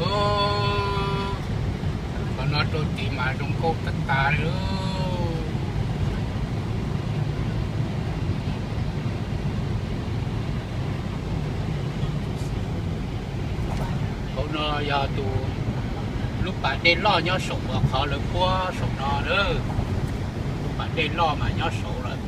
Qhov no rau tid mas zoo nkauj tag tag li. Hauv no yog tus, lub pas dej loj nyob saum qhov lawv puab saum no lawm. Lub pas dej loj mas nyob saud lawm.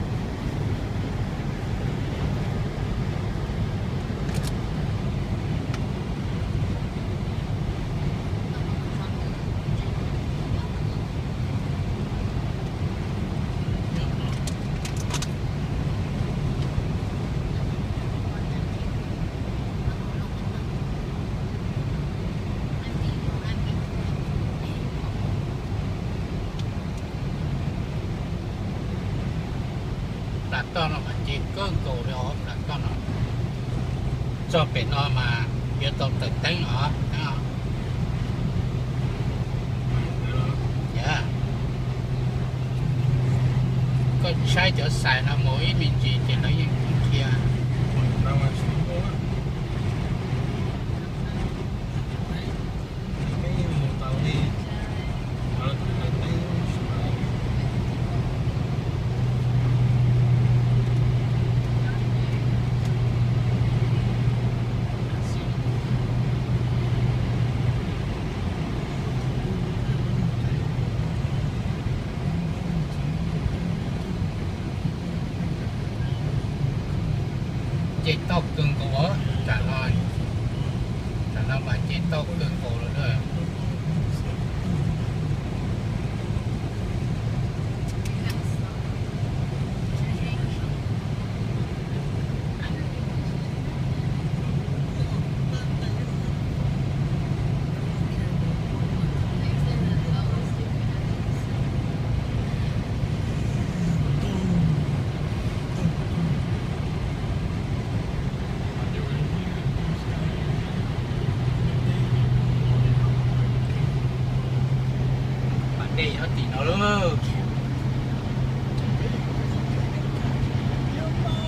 Plas toj no mas ces kawg nkaus li os, plas toj no. Txog pem no mas yuav tau tawm teeb os. Koj saib cov xais no mus ib me ntsis ces lawv yeej qhia. Ces toj kawg nkaus, tam no, tam no mas ces toj kawg nkaus lawm na. Pas dej nyob tim no lawm.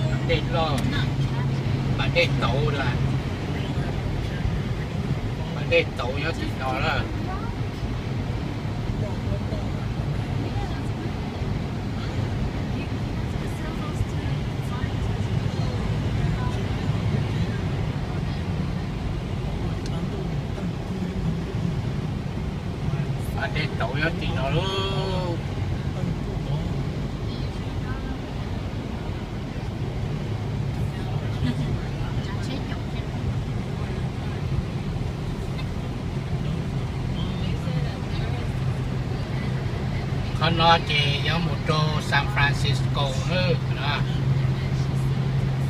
Pas dej loj, pas dej tauv lawm. Pas dej tauv nyob tim no lawm. Pas dej tauv nyob tim no lawm. Qhov no ces yuav mus rau San Francisco na.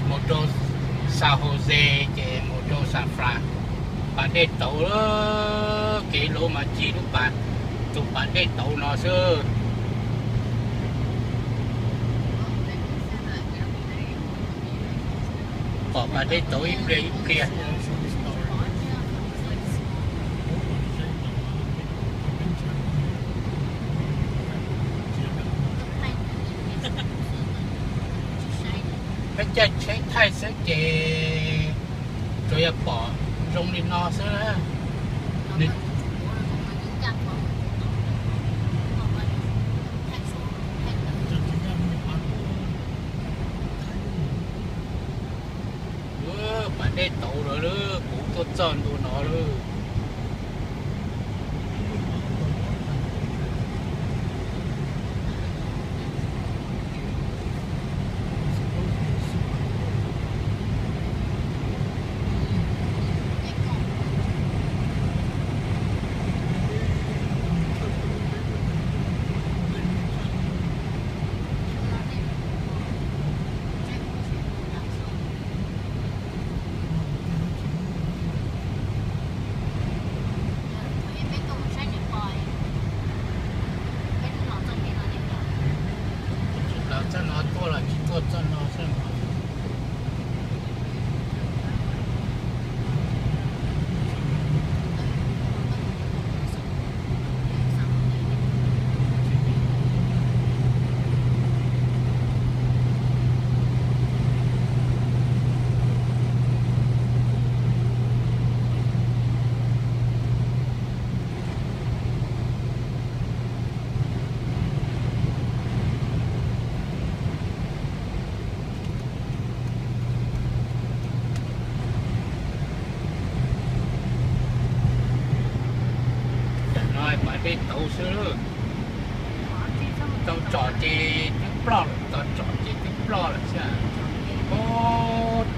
Mus rau San Jose ces mus rau San Fran. Pas dej tauv, kev hluav mas ci lub pas, tus pas dej tauv no xwb. Pom pas dej tauv ib pliag ib pliag. Peb caij tsheb thaij xwb ces tsuas yog pom zoo li no xwb. Pas dej tauv lawm, kuv tuaj txog ntua no lawm. Tau xwb, tau tsom ces twb ploj lawm, tau tsom ces twb ploj lawm xwb.